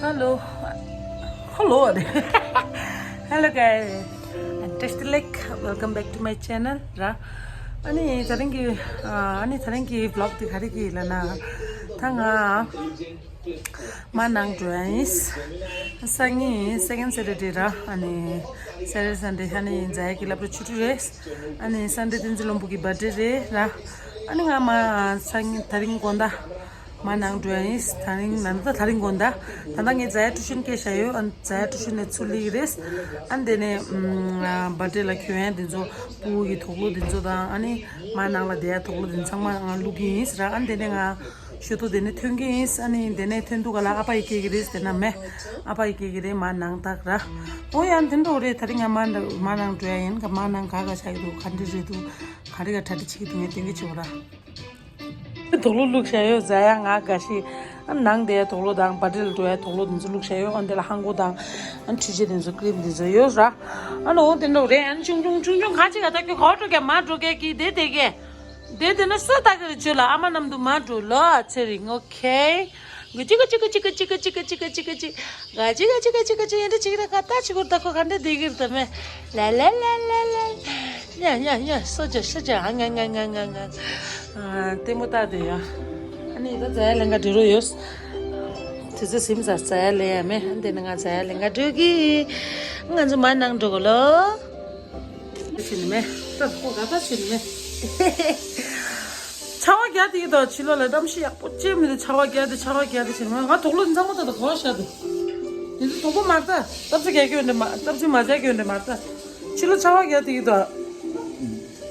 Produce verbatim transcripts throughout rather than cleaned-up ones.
Hello. Hello. Hello guys. I'm Tasty Lake. Welcome back to my channel. ར། ཨ་ནི་ད་རིང་གི་ཨ་ནི་ད་རིང་གི་vlog དེ་ག་རེ་གི་ལབ་ན། ད་ང་མ་ནང་འགྲོ་ཡིན། སང་ཉིན་second Saturday ར། ཨ་ནི་Saturday Sunday ཨ་ནི་ཛ་ཡ་གི་སློབ་གྲྭ་ཆུ་ཚོད་རེད། ཨ་ནི་Sunday བསྟན་འཛིན་བློན་པོ་གི་birthday རེད་ར། ཨ་ནི་ང་མ་སང་ཉིན་ད་རིང་དགོང་དག་མ་ནང་འགྲོ་ཡིན། ད་རིང་ན་ད་ད་རིང་དགོང་དག་ད་ལྟ་ངས་ཛ་ཡ་ཊུ་ཤན་སྐད་བཤད་ཡོད། ཨ་ཛ་ཡ་ཊུ་ཤན་ནས་ཚུར་སླེབས་ཀྱི་རེད། ཨ་ནི་དེ་ནས་ཨམ་birthday ལ་གྱོན་ཡ་དེ་ཚོ་ཕྲུ་གུ་གི་དུག་ལོག་དེ་ཚོ་དང་ཨ་ནི་མ་ནང་ལ་བསྡད་ཡ་དུག་ལོག་དེ་ཚང་མ་ང་བླུག་གི་ཡིན་ཟེར། ཨ་ནི་དེ་ནས་ང་ཞོ་ཏོ་དེ་ནས་ཐོན་གྱི་ཡིན། ཨ་ནི་དེ་ནས་ཐོན་དུས་ག་ལ་ཨ་ཕ་ཡིས་སྐྱེལ་གྱི་རེད་ཟེར་ན་མེད། ཨ་ཕ་ཡིས་སྐྱེལ་གྱི་རེད། མ་ནང་ཐག་ར། ཨོ་ཡ་དེ་འདྲ་རེད། ད་རིང་ང་མ་མ་ནང་འགྲོ་ཡ་ཡིན། ག་མ་ནང་ག་ག་ཆགས་ཀྱི་འདུག་ག་འདྲ་རེད་འདུག་ག་རེ་ག་གྲ་སྒྲིག་བྱེད་ཀྱི་འདུག་ངས་སྟོན་གྱི་བྱེད་དགོས་ར། དུག་ལོག་བླུགས་བཞག་ཡོད། ཛ་ཡ་ང་དགའ་ཤི། ཨ་ནང་དེ་དུག་ལོག་དང་birthday ལ་འགྲོ་ཡ་དུག་ལོག་དེ་ཚོ་བླུགས་བཞག་ཡོད། ཨ་འདི་ལ་ཧང་གོ་དང་ཨ་འཕྲུལ་ཆས་དེ་ཚོ་cream དེ་ཚོ་ཡོད་ར། ཨ་ནོ་དེ་འདྲ་རེད། ཨ་ཆུང་ཆུང་ཆུང་ཆུང་ཁ་ཅིག་ག་ད་ཁྱོད་གོ་འགྲོ་གས་མ་འགྲོ་གས་ཀྱི་དེ་དེ་གས། དེ་དེ་ན་སུ་ལྟ་གི་རེད། ཁྱོད་ལ་ཨ་མ་མཉམ་དུ་མ་འགྲོ་ལོ། ཨ་ཚེ་རིང་ཨོ་ཁེ། ག་ཅི་ག་ཅི་ག་ཅི་ག་ཅི་ག་ཅི་ག་ཅི་ག་ཅི་ག་ཅི། ག་ཅི་ག་ཅི་ག་ཅི་ག་ཅི་ཡན་འདྲ་ཅིག་རེད། ག་ད་ཅི་གོ་ད་ཁོ་ག་འདྲ་བསྡད་ཀྱི་རེད་ད་མེ། ལ་ལ་ལ་ལ་ལ། ཉ་ཉ་ཉ་སོ་ཇ་ཤ་ཇ་ཨ་ང་ང་ང་ང་ང་། ཨ་ལྟད་མོ་ལྟ་དེ་ཡ། ཨ་ནི་ད་ཛ་ཡ་ལེན་ག་འགྲོ་རོགས་ཡོད། དུས་ཚོད་ཟིན་ཙང་ཛ་ཡ་ལེན་ཡ་མེ། ཨ་འདི་ནི་ང་ཛ་ཡ་ལེན་ག་འགྲོ་གི། ང་ཚོ་མ་ནང་འགྲོ་གོ་ལོ། ཕྱིན་མེད། ད་ཁོ་ག་ད་ཕྱིན་མེད། ཆར་པ་རྒྱག་དེ་ཡིན་ད། ཕྱི་ལོགས་ལ་གནམ་གཤིས་ཡག་པོ་ཅིག་མི་འདུག་ཆར་པ་རྒྱག་དེ་ཆར་པ་རྒྱག་དེ་ཕྱིན་མེད། ང་དུག་ལོག་འདི་ཚང་མ་ད་ད་གོ་བ་ཤ་དུ། དེ་ཚོ་དུག་པ་མ་ད་སྟབས་ཚེ་རྒྱག་གི་ཡོད་འདྲ་མ་སྟབས་ཚེ་མ་རྒྱག་གི་ཡོད་འདྲ་མ་ད། ཕྱི་ལོགས་ཆར་པ་རྒྱག་དེ་ཡིན་ད།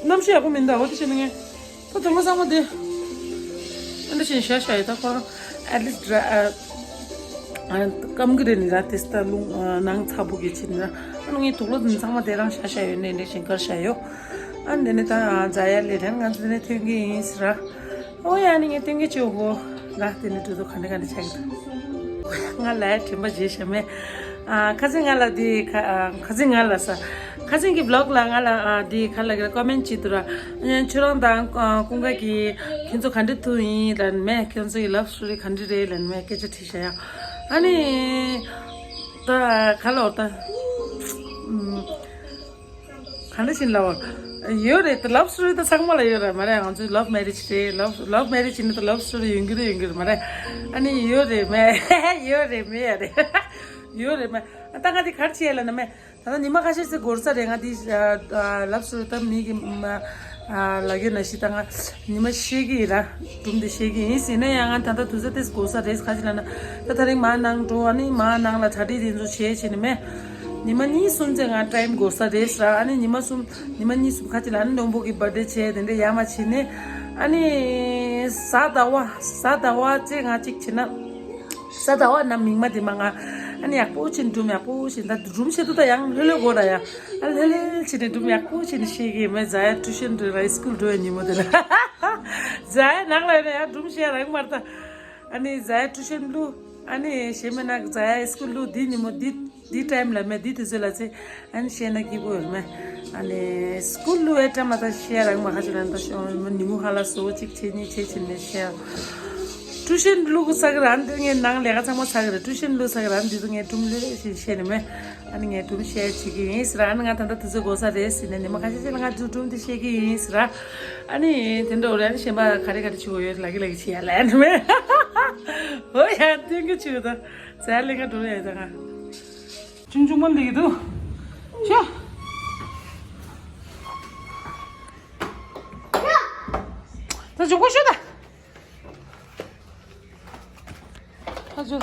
གནམ་གཤིས་ཡག་པོ་མི་འདུག་འོ་དེ་ཕྱིན་ངས། ད་དུག་ལོག་ཚང་མ་དེ། ཨ་འདྲ་བཞིན་བཞག་བཞག་ཡོད་ད་ཁོ་རང་། at least ཨ་ཨ་སྐམ་གི་རེད་ནི་ར། དེ་སྟ་རླུང་ཨ་ནང་ཚ་པོ་གི་ཕྱིན་ནི་ར། ཨ་ནི་ངའི་དུག་ལོག་འདི་ཚང་མ་དེ་རང་བཞག་བཞག་ཡོད་ནི་འདྲ་བཞིན་བཀར་བཞག་ཡོད། ཨ་འདི་ནི་ད་ཛ་ཡ་ལེ་རན་ང་ཚོ་དེ་ནས་ཐོན་གི་ཡིན་ཟེར་ར། ཨོ་ཡ་ནི་ངས་སྟོན་གི་བྱེད་དགོས་ར། དེ་ནི་འགྲོ་དུ་ག་འདྲ་ག་འདྲ་ཆགས་ཀྱི་འདུག་ང་ལ་དྲན་པ་བརྗེད་ཤ་མེད། ཨ་ཁ་སང་ང་ལ་དེ་ཁ་ཨ་ཁ་སང་ང་ལ་ས། ཁ་སང་གི་vlog ལ་ང་ལ་ཨ་དེ་ག་ལ་གི་comment བྱེད་དུ་ར། ཁྱོད་རང་དང་ཨ་ཀུན་དགའ་གི་ཁྱོད་ཚོ་ག་འདྲ་ཐུག་ཡིན་ལ་མེད། ཁྱོད་ཚོ་ཡི་love story ག་འདྲ་རེད་ལ་མེད་སྐད་ཆ་དྲིས་ཤ་ཡ། ཨ་ནི་ད་ག་ལ་འོ་ད་ཨམ་ག་འདྲ་བཞིན་ལ་འོ་ཡོད་རེད། ད་love story ད་ཚང་མ་ལ་ཡོད་ར་མ་རེད། ང་ཚོའི་love marriage རེད། love love marriage ཡིན་ན་ད་love story ཡོང་གི་རེད། ཡོང་གི་རེད་མ་རེད། ཨ་ནི་ཡོད་རེད་མེད། ཡོད་རེད་མེད་ཡ་རེད། ཡོད་རེད་མེད། ད་ང་དེ་ག་རེ་བྱེད་ལ་ན་མེད། ད་ལྟ་ཉི་མ་ཁ་ཤས་ཙམ་འགོར་ས་རེད། ང་འདི་ལབ་སུ་ད་མི་གི་ལ་གྱོད་ན་ཤི་ད་ང་ཉི་མ་ཤེས་ཀྱི་ཡིན་ར། སྒྲུང་འདི་ཤེས་ཀྱི་ཡིན་ཟེར་ན་ཡང་ང་ད་ལྟ་དུས་ཚོད་ཏེས་འགོར་ས་རེད། ཁ་ཅིག་ལ་ན་ད་ད་རིང་མ་ནང་འགྲོ། ཨ་ནི་མ་ནང་ལ་གྲ་སྒྲིག་དེ་ཚོ་བྱས་བྱས་ནི་མེད། ཉི་མ་གཉིས་གསུམ་ཙམ་ང་time འགོར་ས་རེད་ཟེར། ཨ་ནི་ཉི་མ་གསུམ་ཉི་མ་གཉིས་གསུམ་ཁ་ཅིག་ལ་ཨ་ནི་ནོམ་པོ་གི་birthday བྱས་དེ་འདྲ་ཡ་མ་བྱས་ནི། ཨ་ནི་གཟའ་ཟླ་བ་གཟའ་ཟླ་བ་ཙེ་ང་གཅིག་བྱས་ན། གཟའ་ཟླ་བ་ནམ་མིག་མ་དེ་མ་ང་ཨ་ནི་ཡག་པོ་ཕྱིན་སྒྲུང་ཡག་པོ་ཕྱིན་ད་སྒྲུང་བཤད་དུས་ད་ཡང་ལྷོད་ལྷོད་གོ་ར་ཡ། ཨ་ལྷོད་ལྷོད་ཕྱིན་ནས་སྒྲུང་ཡག་པོ་ཕྱིན་ཤེས་ཀྱི་མེད། ཛ་ཡ་tuition འགྲོ་ར་school འགྲོ་ཡ་ཉིན་མོ་དེ་ལ། ཛ་ཡ་ནང་ལ་ཡོད་ན་ཡང་སྒྲུང་བཤད་རང་མར་ད། ཨ་ནི་ཛ་ཡ་tuition བླུག་ཨ་ནི་ཞེ་མེད་ན་ཛ་ཡ་school བླུག་འདི་ཉིན་མོ་འདི་འདི་time ལ་མེད། འདི་དུས་ཚོད་ལ་ཚེ། ཨ་ནི་བཤད་ན་སྐྱིད་པོ་ཡོད་མེད། ཨ་ནི་སྐུལ་ལུ་ཨེ་ཀྲམ་ལ་ད་བཤད་རང་མ་ཁ་ཆུ་ལ་ད་ཤོ་མ་ནི་མུ་ཧ་ལ་སོ་གཅིག་བྱེད་གཉིས་བྱེད་བྱེད་ནས་བཤད། ཊུ་ཤན་ལུག་ས་གི་རང་འདི་ངའི་ནང་ལས་ཀ་ཚང་མ་ས་གི་རེད། ཊུ་ཤན་ལུག་ས་གི་རང་འདི་ཚོ་ངའི་ཀྲུམ་ལེ་ཞིག་བཤད་ནས་མེད། ཨ་ནི་ངའི་ཀྲུམ་བཤད་བྱེད་ཀྱི་ཡིན་ཟེར། ཨ་ནི་ང་ད་ལྟ་དུས་ཚོད་འགོར་ས་རེད་ཟེར་ནས་ནི་མ་ཁ་ཤས་ཤིག་ལ་ང་ཚོའི་ཀྲུམ་དེ་བཤད་ཀྱི་ཡིན་ཟེར། ཨ་ནི་དེ་འདྲ་འོ་རེད། ཨ་ནི་གཞན་པ་ག་རེ་ག་རེ་བྱེད་དགོས་ཡོད་ལ་གི་ལ་གི་བྱེད་ཡ་ལ་ཨ་ནི་མེད། འོ་ཡ་སྟོན་གི་བྱེད་ད་ཟ་ལེ་ང་འགྲོ་ཡ་ད་ང་། ཆུང་ཆུང་མ་འདི་གི་འདུག་ཤོ། ད་འཇུག་པོ་ཤོ་ད། ད་འཇུག་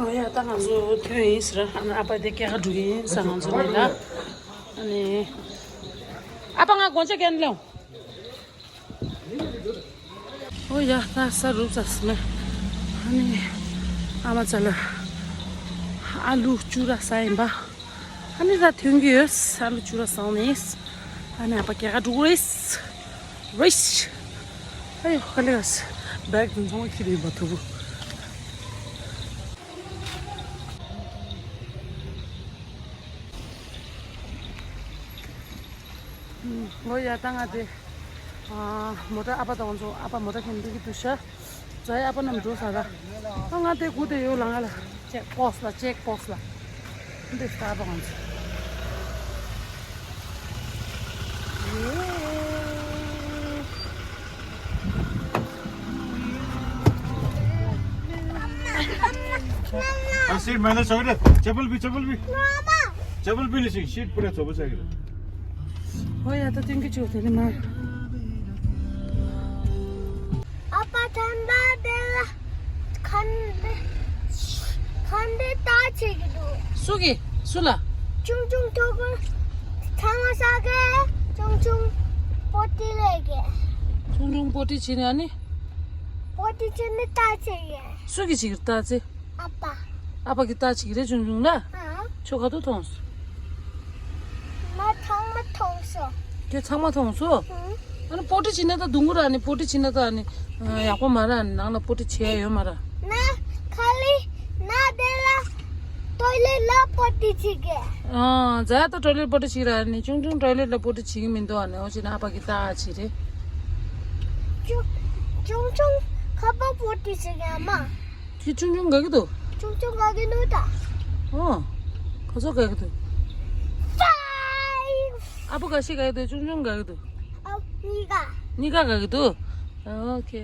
ཡ་ད་ང་ཚོ་ཐོན་ཡིན་ཟེར། ཨ་ནི་ཨ་ཕ་དེ་སྐྱེལ་ག་འགྲོ་གི་ཡིན་ཟེར། ང་ཚོ་ནི་ལ་ཨ་ནི་ཨ་ཕ་ང་དགོང་ཇ་སྐྱེལ་ལོ། ཨོ་ཡ་ད་ས་རུབ་ཚར་སོང་ནས། ཨ་ནི་ཨ་མ་ཚ་ལ་ཨ་ལུ་བཅུ་ར་ས་ཡིན་པ། ཨ་ནི་ད་ཐོན་གི་ཡོད། ཨ་ལུ་བཅུ་ར་སང་ནས། ཨ་ནི་ཨ་ཕ་སྐྱེལ་ག་འགྲོ་གི་རེད། རེད། ཨ་ཡོ་ཁ་ལེ་ག་སི་བེག་དང་ཚང་མ་ཁྱེར་ཡོད་པ་ཐུ་བུ། ངོ་ཡ་ད་ང་དེ། ཨ། མོ་ཊ་ཨ་ཕ་དང་ཚོ་ཨ་ཕ་མོ་ཊ་ཁྱེར་འདུག་གི་འདུག་ཤག་ཛའི་ཨ་ཕ་རྣམས་འགྲོ་ས་ར། ཨ་ང་དེ་སྒུག་བསྡད་ཡོད་ལ་ང་ལ། ཅེག་པོ་སི་ལ་ཅེག་པོ་སི་ལ། འདི་སྟ་བ་ང་ཚོ། हाँ, सीट मैंने सही रहे। चप्पल भी, चप्पल भी। चप्पल भी नहीं सी, सीट पूरा चौबीस है। हो या तो तिनके चोट है ना। ཨ་ཕ་ཐན་པ་དེ་ལ་ཁན་ཁན་དེ་ལྟ་བྱེད་ཀྱི་འདུག་སུ་གི་སུ་ལ། ཆུང་ཆུང་ཐོག་གི་ཚང་མ་ས་གི་ཆུང་ཆུང་པོ་ཏི་ལས་གི་ཆུང་ཆུང་པོ་ཏི་བྱེད་ནས་ཨ་ནི། པོ་ཏི་བྱེད་ནས་ལྟ་བྱེད་གི་སུ་གི་བྱེད་ཀྱི་ལྟ་བྱེད། ཨ་ཕ། ཨ་ཕ་གི་ལྟ་བྱེད་ཀྱི་རེད་ཆུང་ཆུང་ལ། ཨ། ཁྱོད་ག་དུས་མཐོང་སོང་། ང་ཚང་མ་མཐོང་སོང་། ཁྱོད་ཚང་མ་མཐོང་སོང་། ཨང་། ཨ་ནི་པོ་ཏི་བྱེད་ན་ད་དུང་གུ་ར་ནི་པོ་ཏི་བྱེད་ན་ད་ནི་ཡག་པོ་མ་ར་ནི་ནང་ལ་པོ་ཏི་བྱེད་ཡ་ཡོད་མ་ར། ན་ཁ་ལི་ན་དེ་ལ་ཊོའི་ལེཊ་ལ་པོ་ཏི་བྱེད་གི་ཨང་། ཛ་ད་ཊོའི་ལེཊ་པོ་ཏི་བྱེད་ར་ནི་ཆུང་ཆུང་ཊོའི་ལེཊ་ལ་པོ་ཏི་བྱེད་གི་མི་འདུག་ཨ་ནི་འོ་བྱེད་ན་ཨ་ཕ་གི་ལྟ་བྱེད་རེད། ཆུང་ཆུང་ཆུང་ཁ་པ་པོ་ཏི་བྱེད་གི་ཨ་མ། ཁྱོད་ཆུང་ཆུང་དགའ་གི་འདུག་ཆུང་ཆུང་དགའ་གི་འདུག་ད། ཨོ། ག་ཚོད་དགའ་གི་འདུག་ཨ་ཕོ་ག་ཤེད་དགའ་གི་འདུག་ཆུང་ཆུང་དགའ་གི་འདུག་ཨ་གཉིས་ཀ་གཉིས་ཀ་དགའ་གི་འདུག་ཨོ་ཁེ།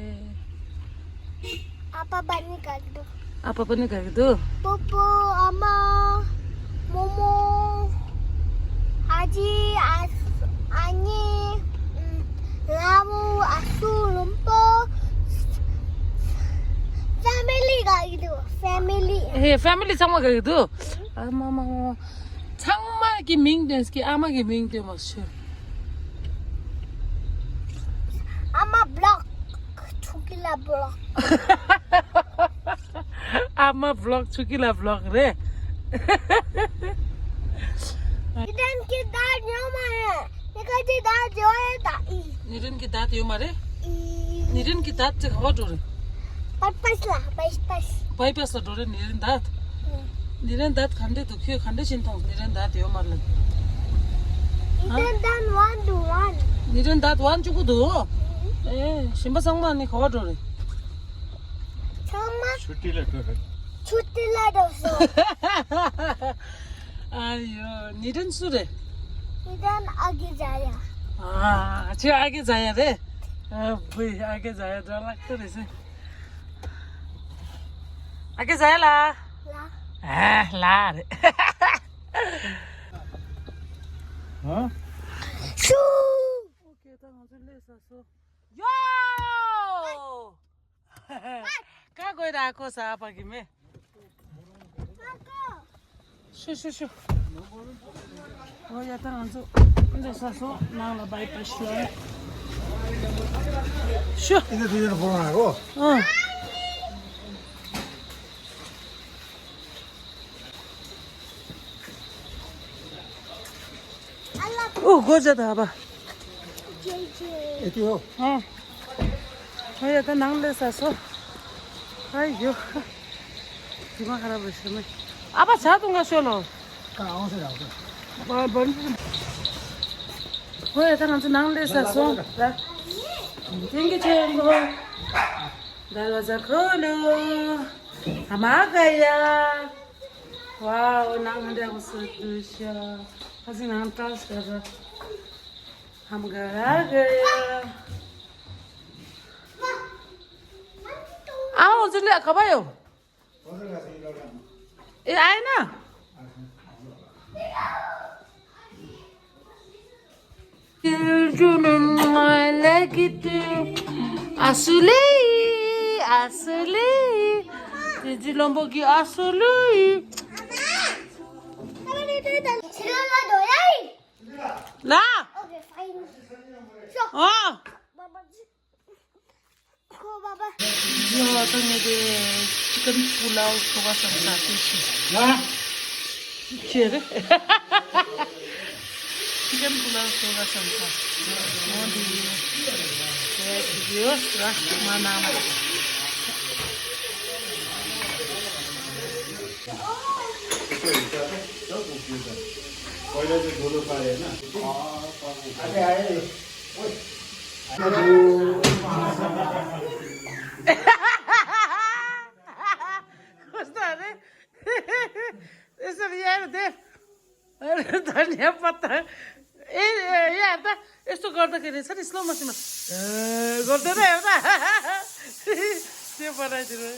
ཨ་ཕ་པ་གཉིས་དགའ་གི་འདུག་ཨ་ཕ་པ་གཉིས་དགའ་གི་འདུག་པོ་པོ། ཨ་མ། མོ་མོ། ཨ་ཅེ། ཨ་ཨ་ནེ། ལ་མོ། ཨ་སུ། ལུམ་པོ། ཕེ་མི་ལི་དགའ་གི་འདུག་ཕེ་མི་ལི། ཧེ་ཕེ་མི་ལི་ཚང་མ་དགའ་གི་འདུག་ཨ་མ་མ་མ། ཚང་མ་གི་མིང་བཏོན་ཟེར་གི་ཨ་མ་གི་མིང་བཏོན་མ་ཤོད། ཨ་མ་བི་ལོག་ཆུ་ཀི་ལ་བི་ལོག་ཨ་མ་བི་ལོག་ཆུ་ཀི་ལ་བི་ལོག་རེད། ཉི་ལྡན་གྱི་ཟླ་ཉོ་མ་རེད། ཉི་ཁ་གི་ཟླ་ཇོ་ཡེ་ད་ཨི། ཉི་ལྡན་གྱི་ཟླ་དེ་ཡོད་མ་རེད། ཨི། ཉི་ལྡན་གྱི་ཟླ་ཚེ་ག་བ་འགྲོ་རེད། པར་པས་ལ་པས་པས། པའི་པས་ལ་འགྲོ་རེད་ཉི་ལྡན་ཟླ། ཨ། ཉི་ལྡན་ཟླ་ག་འདྲས་འདུག་ཁྱོད་ག་འདྲས་ཕྱིན་མཐོང་ཉི་ལྡན་ཟླ་དེ་ཡོད་མ་རེད། ཉི་ལྡན་ཟླ་ཝན་དུ་ཝན། ཉི་ལྡན་ཟླ་ཝན་གཅིག་པུ་འདུག་ཨེ། གཞན་པ་ཚང་མ་ནི་ག་བ་འགྲོ་རེད། ཚང་མ་ཆུ་ཊི་ལ་འགྲོ་རེད། ཆུ་ཊི་ལ་འགྲོ་སོང་། ཨ་ཡོ། ཉི་ལྡན་སུ་རེད། ཉི་ལྡན་ཨ་གི་ཛ་ཡ། ཨ་ཁྱོད་ཨ་གི་ཛ་ཡ་རེད། ཨ་བུ་ཨ་གི་ཛ་ཡ་འགྲོ་ལག་ཏུ་རེད་ཟེར། ཨ་གི་ཛ་ཡ་ལ། ལ། ཨ་ལ་རེད། ཧ། ཤུ། ཨོ་ཁེ་ད་ང་ཚོ་སླེབས་ཚར་སོང་། ཡོ། ཀ་གོས་ར་ཁོ་ས་ཨ་ཕ་གི་མེ། ཤུ་ཤུ་ཤུ། ཨོ་ཡ་ད་ང་ཚོ་འདི་ས་སོ་ནང་ལ་བའི་པ་ཤི་ལ། ཤུ། ཨིན་དེ་དུས་ཡོད་ན་ཕོ་རང་ཧ་གོ། ཨ། ཨུ་གོ་ཇ་ད་བ། ཨེ་ཏི་ཧོ། ཨ། ཨ་ཡ་ད་ནང་ལས་ས་སོ། ཨ་ཡོ། དེ་མ་ཁ་ར་བ་ཤི་མེ། ཨ་བ་ཆ་ཏུང་ག་ཤོ་ལོ། ཀ་ཨོ་སེ་ར་ཨོ་སེ། བ་བ། ཨ་ཡ་ད་ང་ཚོ་ནང་ལས་ས་སོ། ད། ཐེང་གི་ཆེ་ཡོང་གོ། दरवाजा खोलो। हम आ गया। वाओ, नाम हंड्या को सो दुशा। हसी नाम ट्रांस कर रहा। हम घर आ गया। आओ, जुलिया, कब आयो? ए, आए ना? Asuli, asuli. Tiji lombo ki asuli. La. Okay, fine. So, oh. Baba. ཁོ་བ་བ། ཡ་ད་ངས་དེ་ཅི་ཀན་པུ་ལའོ་ཟོ་ག་སམ་ས་ཏི་ཤི། ཡ། ཅི་ཁྱེར། ཅི་ཀན་པུ་ལའོ་ཟོ་ག་སམ་ས། འོ་འདི་ཡིན། དེ་ཡོད་ར་མ་ན་མ། कोयले से धूल उठा रहे हैं ना। Kostare. Eso ya de. Daniel pata. Eh, ya da. Esto gordo que le sale slow motion. Gordo de verdad. Sí, para yo.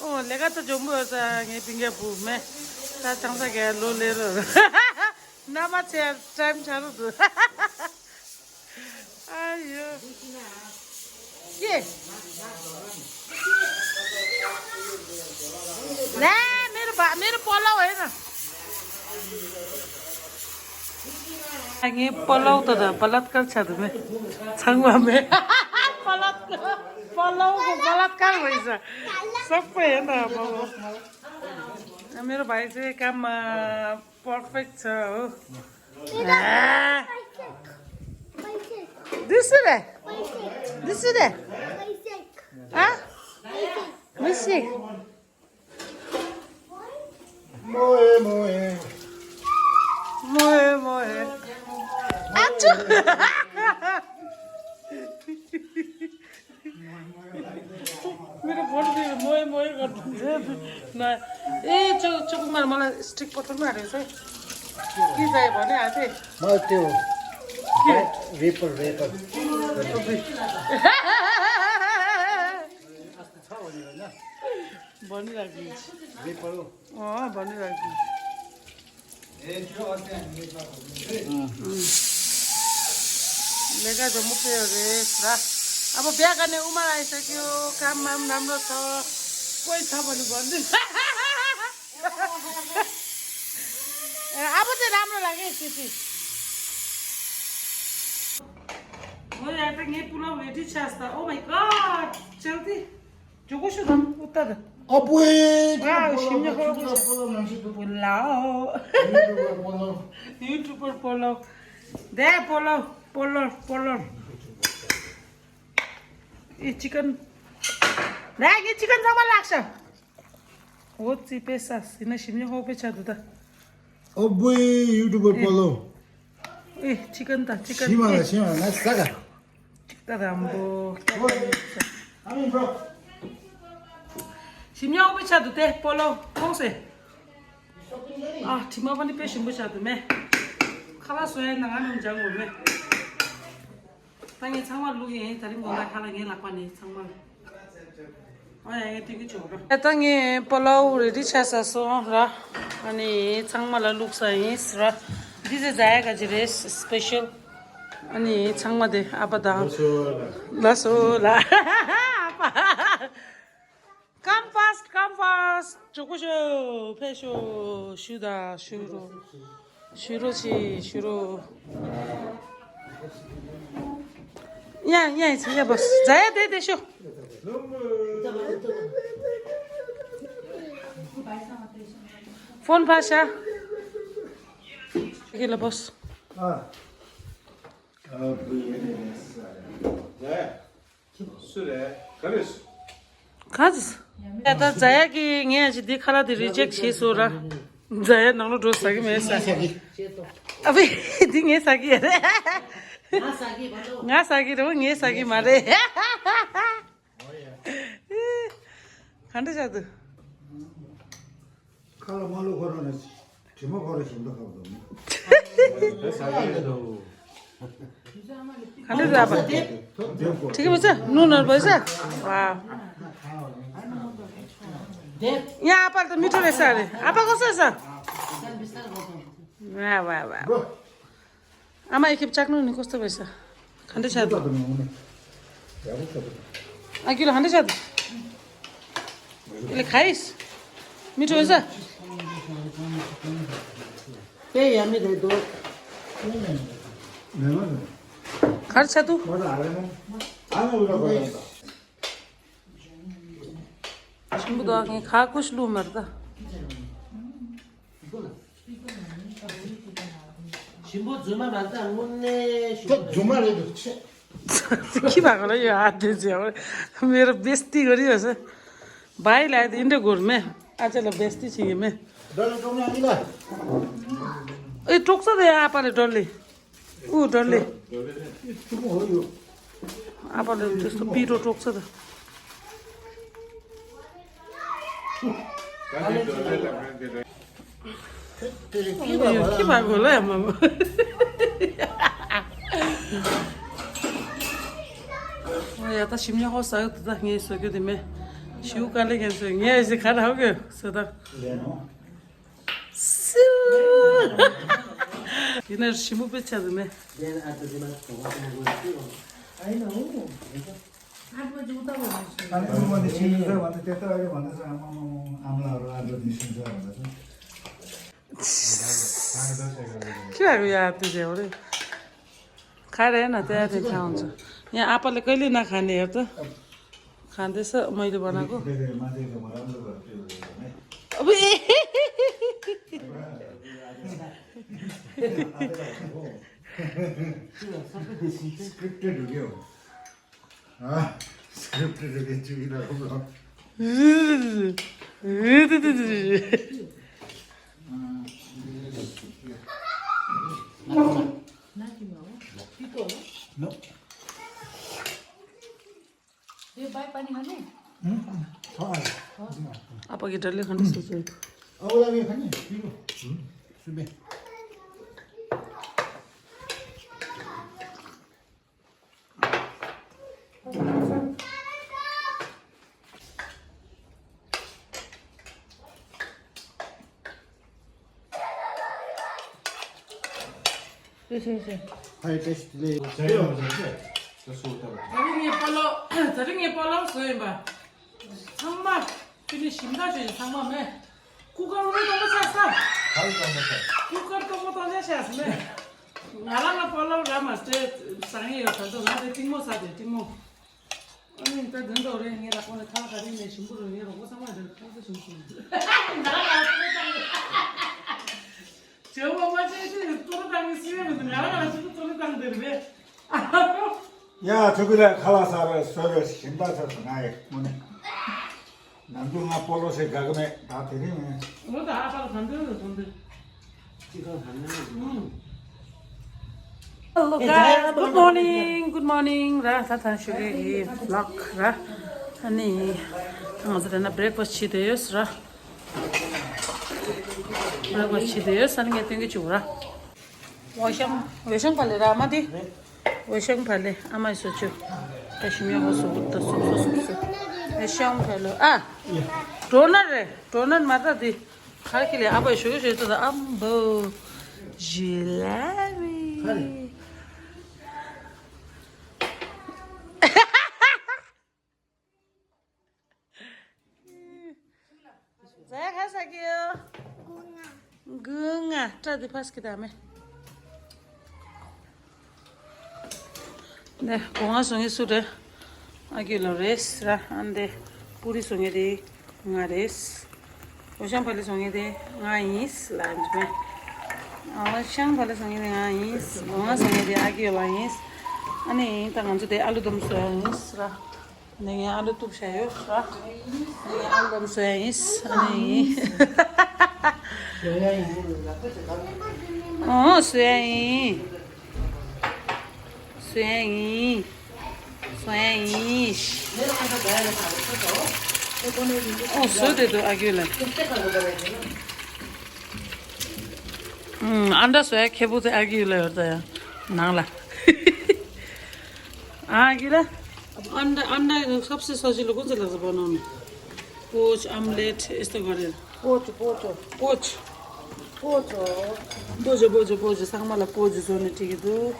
Oh, le gato jumbo sa nge pinga pu me. Ta changsa ke lo le ro. Nama che time charu. Ayo. Ke? Na, मेरो बा मेरो पलाउ होइन। अघि पलाउ त द बलात्कार छ त मे छाङमा मे। बलात्कार पलाउको बलात्कार भएछ। सबै होइन अब। मेरो भाइ चाहिँ काममा पर्फेक्ट छ हो। दिसु रे। दिसु रे। हाँ? दिसु। मोए मोए। मोए मोए। आचु। मेरो फोन चाहिँ मोए मोए गर्दिन्छ। न, ए, चो चोकमा मलाई स्टिक पठाउनु आएको छ। के चाहियो भने आफै? मलाई त्यो के? रेपर रेपर। भनिराखिदिन्छु। रेपर हो। अँ, भनिराख्नु। लेखा जम्मो पेयो रे पुरा। अब बिहा गर्ने उमेर आइसक्यो, काममा पनि राम्रो छ, कोही छ भने भनिदिनु। ए, अब चाहिँ राम्रो लाग्यो है स्थिति। हो यार, त यही पुलाउ रेडी छ आस्ता। Oh my God, चल्ती। जोको सुदम उत्तर। अबुई, वा, सिम्ने खो। पुलाउ। युट्युबर पुलाउ। युट्युबर पुलाउ। दे पुलाउ, पुलाउ, पुलाउ। ए, चिकन। दे, के चिकन जम्मा लाग्छ। हो, चिपेसा, सिना सिम्ने खो पे छ दुदा। अबुई, युट्युबर पुलाउ। ए, चिकन त, चिकन। सिमा, ए। सिमा, ना, सागा। ད་རམ་པོ། ཨ་མིན་པྲོ། ཞིམ་ཉམས་པོ་ཆགས་འདུག་སྟེ་སྤོ་ལོ་ཁོང་སེ། ཨ་དྲི་མ་པ་ནི་དཔེ་ཞིམ་པོ་ཆགས་འདུག་མེ། ཁ་ལག་བཟོ་ཡས་ནང་ང་ནང་སྦྱང་དགོས་མེ། ད་ངས་ཚང་མ་བླུག་ཡིན་ད་རིང་དགོང་དག་ཁ་ལག་ངའི་ལག་པ་ནས་ཚང་མ་ལ། ཨ་ཡ་ངས་ཏིག་ཅོག་ར། ད་ངས་སྤོ་ལོ་རེ་ཌི་ཆགས་ས་སོང་ར། ཨ་ནི་ཚང་མ་ལ་བླུག་ས་ཡིན་ར། འདི་ཟེ་ཛ་ཡ་ག་ཅི་རེད་སི་པེ་ཤལ། ཨ་ནི་ཚང་མ་དེ་ཨ་ཕ་དང་། ལགས་སོ་ལགས། ཨ་ཕ། Come fast, come fast. ཇོ་ཀོ་ཤོ་ཕེ་ཤོ་ཤུ་ད་ཤུ་རོ། ཤུ་རོ་ཆི་ཤུ་རོ། ཡ་ཡ་ཡ་ཡ་བོ་ཛ་ཡ་དེ་དེ་ཤོ། ཕོན་ཕ་ཤ། ཁྱེད་ལ་བོས། ཨ། ཨ་བུ་ཡ་ནི་ས་ཡ། སུ་རེད། ག་རེ་སུ། ག་ཚོད། ད་ད་ཛ་ཡ་གི་ངས་ཅི་འདི་ཁ་ལག་དེ་རི་ཇེག་བྱས་སོང་ར། ཛ་ཡ་ནང་ལོ་འགྲོ་ཟ་གི་མེད་ས། ཨ་བི་འདི་ངས་ཟ་གི་ཡ་རེད། ང་ཟ་གི་རེད་ངས་ཟ་གི་མ་རེད། ག་འདྲ་བྱ་འདུག་ཁ་ལ་མ་ལོ་ཁོ་རང་ནས་དྲི་མ་ཁོ་རང་ཞིམ་པ་ཁ་བ་དང་། ག་འདྲ་རེད་ཨ་ཕ། ཁྲིག་མི་ཚེ་ནུ་ནར་བས་ས། ཡ་ཨ་ཕ་ལ་མི་ཁྲོ་རེད་ས་རེད་ཨ་ཕ་གོ་ས་ས། ཝ་ཝ་ཝ། ཨ་མ་ཡི་ཁེབ་ཅག་ནོ་ནི་ཀོ་སྟོ་བས་ས། ག་འདྲ་ཆགས་འདུག་ཨ་ཁྱོད་ལ་ག་འདྲ་ཆགས་འདུག་ཨེ་ལེ་ག་ཡིས། མི་ཁྲོ་ས། དཔེ་ཡ་མི་རེད་འདུག་གར་ཆ་དུ། ཆུང་བུ་དག་ངས་ཁ་ཀུ་ཤི་ལུ་མར་ད། ཞིམ་པོ་རྫུན་མ་མ་ད་དངོས་གནས་ཞིམ་པོ་རྫུན་མ་རེད་འདུག་ཁྱི་བ་ག་ལ་ཡོད་ཨ་དེ་ཟེར་བ། མེར་བེ་སྟི་ག་རེ་ཡོད་ས། བའི་ལ་དེ་འདྲ་གོར་མེ། ཨ་ཅག་ལ་བེ་སྟི་ཅིག་ཡིན་མེ། ཨེ་ཀྲོག་ས་དེ་ཨ་པ་ལེ་ཀྲོ་ལེ། ཨུ་འགྲོ་ལེ། ཨ་པ་ལེ་དེ་སུ་པི་རོ་ཀྲོག་ཚ་ད། ཁྱི་མ་གོ་ལ་ཡ་མ་མ། ཨོ་ཡ་ད་ཞིམ་ཉག་ཧོ་ཟ་གི་འདུག་ད་ངས་བཟོ་རྒྱུ་དེ་མེད། ཞིའུ་དཀའ་ལས་ཁྱེད་ཚོས་ངས་ཨེ་ཟི་ག་ར་ཧོ་གི་བཟོ་ད། སུ། ཡིན་ན་ཞིམ་པོ་དཔེ་ཆགས་འདུག་མེད། ཁྱི་ལ་རུ་ཡ་དེ་རེད་འོ་རེད། ག་རེ་ན་དེ་རེད་ཁྱང་ཚོ། ཡ་ཨ་པ་ལ་ཀ་ལི་ན་ག་ནས་ཡོད་དོ། ག་འདི་ས་མ་ཡོད་པ་ན་གོ། Scripted video. Ah, scripted video. No. ཨ་ཕ་གི་དྲ་ལི་ཁ་འདྲ་སོ་སོ། ཧའི་ཊེསི་ལས་ད་རིང་ངའི་པ་ལོ། ད་རིང་ངའི་པ་ལོ་བཟོས་ཡིན་པ། ཚང་མ་ཕི་ནི་ཞིམ་ཐག་ཆོད་ཅིག་ཚང་མ་མེད། ཀུ་ཀར་འོ་ནི་གཏོང་མ་ཆགས་ས། ག་རེ་གཏོང་མ་ཆགས། ཀུ་ཀར་གཏོང་མ་གཏོང་ཆ་ཤ་ཟ་མེད། ང་རང་ལ་པ་ལོ་ར་མ་སྟེ་བཟང་ངེ་ཡོད་ད་ཚོ་ང་དེ་གཏིང་མོ་ཟ་དེ་གཏིང་མོ། ཨ་ནི་ད་དོན་དག་རེད་ངས་ལ་ཁོ་ལ་ཁ་ལ་ག་རེ་ནས་ཞིམ་པོ་རུ་ངས་རོགས་པ་ཚང་མ་དེར་ཁོང་ཚོ་ཞིམ་ཞིམ། ང་རང་ལ་ཁོ་ཚང་མ། ཇོ་བོ་མ་བྱས་ཏེ་གཙོ་བོ་བཏང་གི་སྲིད་མི་འདུག་ང་རང་ང་ཚོ་གཙོ་བོ་བཏང་བསྡད་རེད། ཡ་ཐུག་གི་ལ་ཁ་ལག་ཟ་རེད་ཟོས་རེད་ཞིམ་པ་ཚར་སོང་ང་ཡི་དངོས་གནས། ནམ་རྒྱུན་ང་སྤོ་ལོ་ཞིག་དགའ་གི་མེད་ད་དེ་རིང་མེད། འོ་ད་ཨ་ཕར་གང་འདོད་ལ་གང་འདོད། ཅི་གང་གང་འདོད་ལ་གང་འདོད། Hello guys, good morning, good morning. ར་ད་ད་ཞུ་གི་ཡི་vlog ར། ཨ་ནི་ང་ཚོ་དེ་ན་breakfast བྱེད་དེ་ཡོད་ར། ར་བ་ཆི་དེ་ས་ནི་ངས་སྟོན་གི་བཅུག་ར། འོ་ཤང་འོ་ཤང་ཕ་ལེ་ར་མ་དེ། འོ་ཤང་ཕ་ལེ་ཨ་མའི་སོ་ཆུ། ད་ཤི་མྱོ་ཧོ་སུ་བུ་ད་སུབ་སུབ་སུབ་སུབ། འོ་ཤང་ཕ་ལེ་ཨ། ཌོ་ནཊ་རེད་ཌོ་ནཊ་མ་ད་དེ། ཁར་ཁི་ལེ་ཨ་བའི་ཞུ་ཞུ་ད་ཨམ་བོ། ཇི་ལ་བི། ཛ་ཁ་ས་ཀྱི་གུ་ང་ཏྲ་དི་ཕ་སི་ཀི་ད་མེ། ནེ་གོ་ང་སོང་ངི་སུ་རེ། ཨ་ཀི་ལོ་རེས་ར་ཨན་དེ་པུ་རི་སོང་ངི་དེ་ང་རེས། འོ་ཤང་ཕ་ལི་སོང་ངི་དེ་ང་ཡིན་ལ་འཇི་མེ། འོ་ཤང་ཕ་ལི་སོང་ངི་དེ་ང་ཡིན། གོ་ང་སོང་ངི་དེ་ཨ་ཀི་ལོ་ཡིན། ཨ་ནི་ཡིན་ད་ང་ཚོ་དེ་ཨ་ལུ་དུམ་སོ་ཡིན་ར། ནས་ངས་ཨ་ལུ་གཏུབ་བྱས་ཡོད་ར། ནས་ངས་ཨ་ལུ་བཟོ་ཡ་ཡིན། ཨ་ནི་ཨོ་བཟོ་ཡ་ཡིན། བཟོ་ཡ་ཡིན། བཟོ་ཡ་ཡིན། ཨོ་བཟོ་དེ་འདུག་ཨ་ཁུ་ལ། ཨུམ། ཨ་འདྲ་བཟོ་ཡ་ཁེ་པོ་དེ་ཨ་ཁུ་ལ་ཡོད་ད་ཡ། ནང་ལ། ཨ་ཁུ་ལ། अंडा अंडा सबसे सजिलो कुन चाहिँ लाग्छ बनाउनु? पोच, अमलेट यस्तो गरेर। पोच पोच। पोच। पोच हो। बोजो बोजो बोजो सँग मलाई पोच जोड्ने टिकेट हो।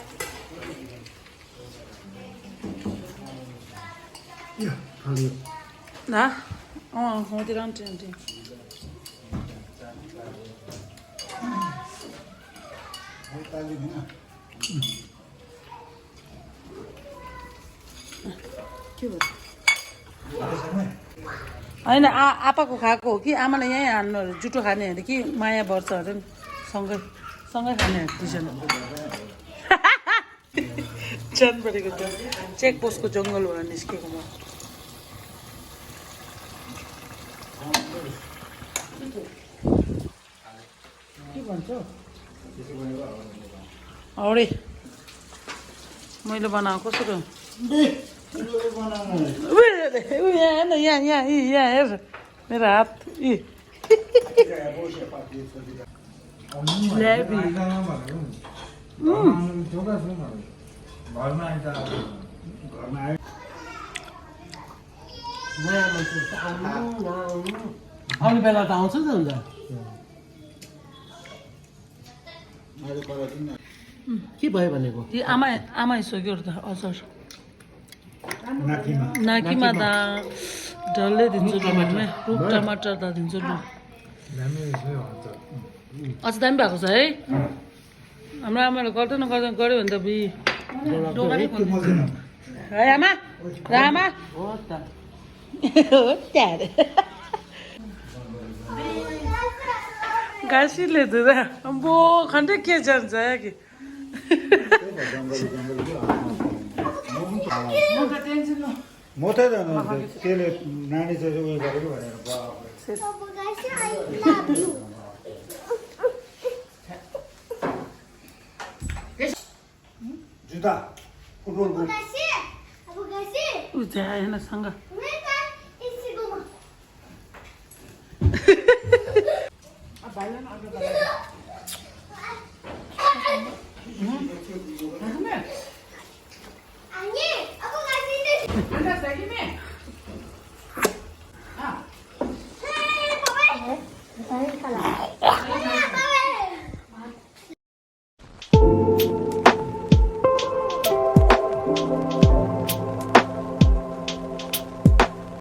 ल। अँ, हो त्यो राम टेन टेन। होइन, आ आपाको खाएको हो कि आमालाई यहीँ हान्नु अरे जुठो खाने अरे कि माया बढ्छ अरे नि। सँगै सँगै खाने अरे दुईजना। जान परेको त चेक पोस्टको जङ्गलबाट निस्केको म। के भन्छ? औडे। मैले बनाएको छु र। बे, तिमीले बनाउनु। उयो, उयो, यहाँ हेर्न, यहाँ, यहाँ, यी, यहाँ हेर। मेरो हात, यी। जिलेबी। उम्। घरमा आइज। घरमा आयो। नयाँ मान्छे त आउनु, नआउनु। आउने बेला त आउँछ नि त, अन्त। के भयो भनेको? ती आमा, आमा सोध्यो र त अचार। नाकिमा। नाकिमा त डल्लै दिन्छु, रुख टमाटर। रुख टमाटर त दिन्छु, लु। अझ दामी भएको छ है। हाम्रो आमाले गर्दैन, गर्दैन, गर्यो भने त बि। है आमा, र आमा। हो त। हो त। गासीले धुँदा अम्बो खण्डै के जान्छ कि? म त जानु, त्यसले नानी चाहिँ उयो गरेको भनेर। जुत्ता, फुटबलको। उज्याएन सँग।